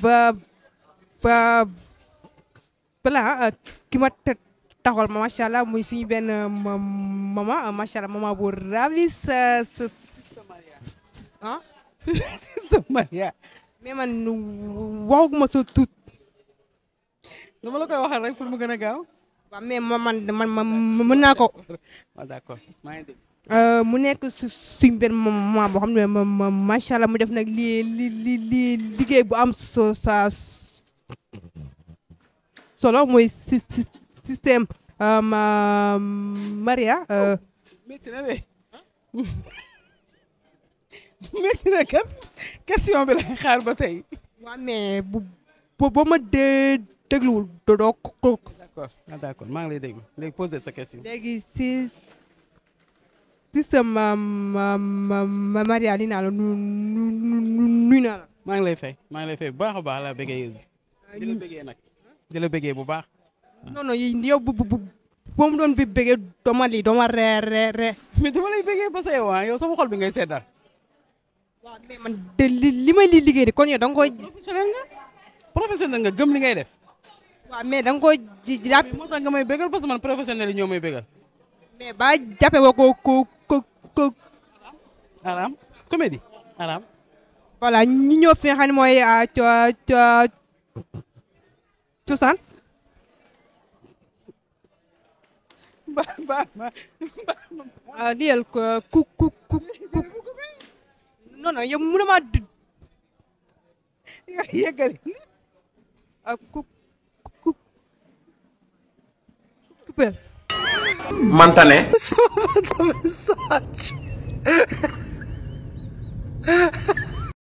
va va voilà ki ma taxawal macha allah muy suñu benn mama macha allah mama bu ravi sa ah. Sister Maria. mais man waxuguma sa tuut. dama la koy waxal rek pour mu gën a gaaw. waaw mais man mën naa ko. waaw d'accord maa ngi dégg. mu nekk suñ benn maman boo xam ne macha allah mu def nag liggéey bu am solo muy système Maria. métti na de métti na kat question bi lay xaar ba tey. waaw mais boo ma dégluwul doo ko. d'accord d'accord maa ngi lay déglu léegi poser sa question. léegi système Maria ni naa la nuyu naa la. maa ngi lay fay bu baax a baax la bëggee yéen. di la bëggee nag di la bëggee bu baax. non non yow boo mu doon bi bëggee dooma lii dooma ree. mais dama lay bëggee ba sa yow sama xol bi ngay seddal. waaw mais man de li may liggéey de kon yow da nga koy. professionnel nga gëm li ngay def. waaw mais da nga koy jàpp. moo tax nga may bëggal parce que man professionnel yi ñoo may bëggal. mais ba jàppee woo ko. Aram comédie Aram. voilà ñi ñëw fi nga xam ne mooy cosaan. liyal ku non non yow mënu ma yeggali. coupé. Mantane.